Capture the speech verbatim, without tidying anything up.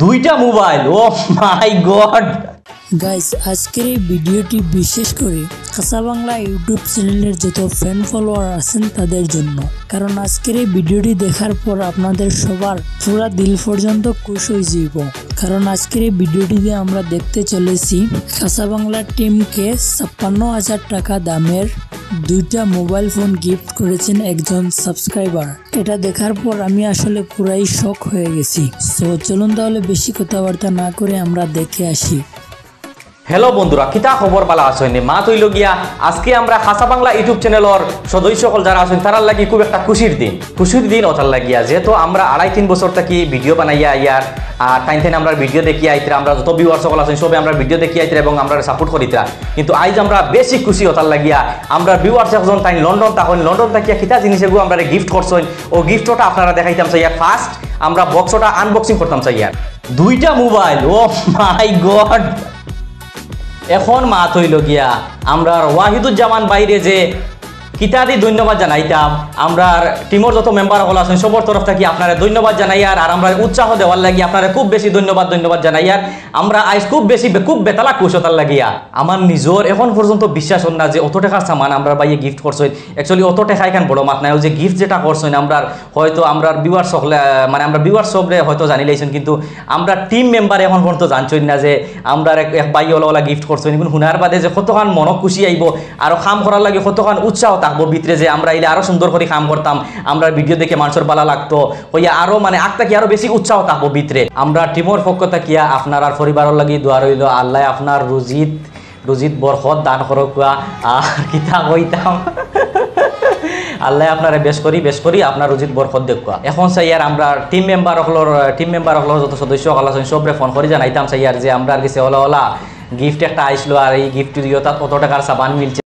দুইটা মোবাইল, ও মাই god. Guys, আজকের এই ভিডিওটি বিশেষ করে খাসা বাংলা ইউটিউব চ্যানেলের যত ফ্যান ফলোয়ার আছেন তাদের জন্য, কারণ আজকের এই ভিডিওটি দেখার পর আপনাদের সবার পুরা দিল পর্যন্ত খুশ হয়ে যাব। কারণ আজকের এই ভিডিওটিতে আমরা দেখতে চলেছি খাসা বাংলা টিমকে ছাপ্পান্ন হাজার টাকা দামের দুইটা মোবাইল ফোন গিফট করেছেন একজন সাবস্ক্রাইবার। এটা দেখার পর আমি আসলে পুরাই শক হয়ে গেছি। সো চলুন তাহলে বেশি কথাবার্তা না করে আমরা দেখে আসি। হ্যালো বন্ধুরা, কিতা খবর, বালা আছইন নি? মাত অইলো গিয়া, আজকে আমরা খাসা বাংলা ইউটিউব চ্যানেলর সদস্য সকল যারা আছইন, তারার লাগি খুব একটা খুশির দিন। খুশির দিন অতার লাগিয়া, যেহেতু আমরা আড়াই তিন বছর থাকি ভিডিও বানাইয়া আইয়ার, আর তাইন তাইন আমরার ভিডিও দেখিয়া আইতরা, আমরা যত ভিউয়ার সকল আছইন, সবে আমরার ভিডিও দেখিয়া আইতরা এবং আমরারে সাপোর্ট করিতরা। কিন্তু আইজ আমরা বেশি খুশি অতার লাগিয়া, আমরার ভিউয়ার্স একজন তাইন লন্ডন থাকইন, লন্ডন থাকিয়া কিতা জিনিস এগু আমরারে গিফট করছইন, ও গিফটটা আপনারারে দেখাইতাম চাইয়ার। ফার্স্ট আমরা বক্সটা আনবক্সিং করতাম চাইয়ার। দুইটা মোবাইল, ও মাই গড। এখন মাত অইলো গিয়া, আমরার ওয়াহিদুজ্জামান ভাইরে যে কিতাদি ধন্যবাদ জানাইতাম, আমরার টিমর যত মেম্বার সকল আছইন, সবর তরফ থাকি আপনারে ধন্যবাদ জানাইয়ার, আর আমরারে উৎসাহ দেওয়ার লাগি আপনারে খুব বেশি ধন্যবাদ, ধন্যবাদ জানাইয়ার। আমরা আইজ খুব বেশি বে-, খুব বেতালা খুশ অতার লাগিয়া। আমার নিজর এখন পর্যন্ত বিশ্বাস অর না যে অত টেকার সামান আমরার ভাইয়ে গিফট করছইন। Actually অত টেকা ইখান বড় মাত নায়, অউ যে গিফট যেটা করছইন, আমরার হয়তো আমরার ভিউয়ার্স সকলে, আহ, মানে আমরার ভিউয়ার্স সবরে হয়তো জানিলাইছইন, কিন্তু আমরার টিম মেম্বার এখন পর্যন্ত জানছইন না যে আমরার এক, এক ভাইয়ে অলা অলা গিফট করছইন। ইগুন হুনার বাদে যে কতখান মনো খুশি আইবো, আরো কাম করার লাগি কতখান উৎসাহ থাকবো ভিতরে যে আমরা ইলা আরো সুন্দর করি কাম করতাম, আমরার ভিডিও দেখে মানষর বালা লাগতো, কইয়া আরো মানে আগ থাকি আরো বেশি উৎসাহ থাকবো ভিতরে। আমরার টিমর পক্ষ থাকিয়া আপনারার পরিবারর লাগি দোয়া রইলো, আল্লায় আপনার রুজিত রুজিত বরকত দান করউক্কা। আর কিতা কইতাম, আল্লায় আপনারে বেশ করি, বেশ করি আপনার রুজিত বরকত দেউক্কা। এখন চাইয়ার আমরার টিম মেম্বার অকলর, টিম মেম্বার অকলর যত সদস্য অকল আছইন, সবরে ফোন করি জানাইতাম চাইয়ার যে আমরার গেছে অলা অলা গিফট একটা আইছলো, আর ই গিফট দিয়া অত টেকার সাবান মিলছে।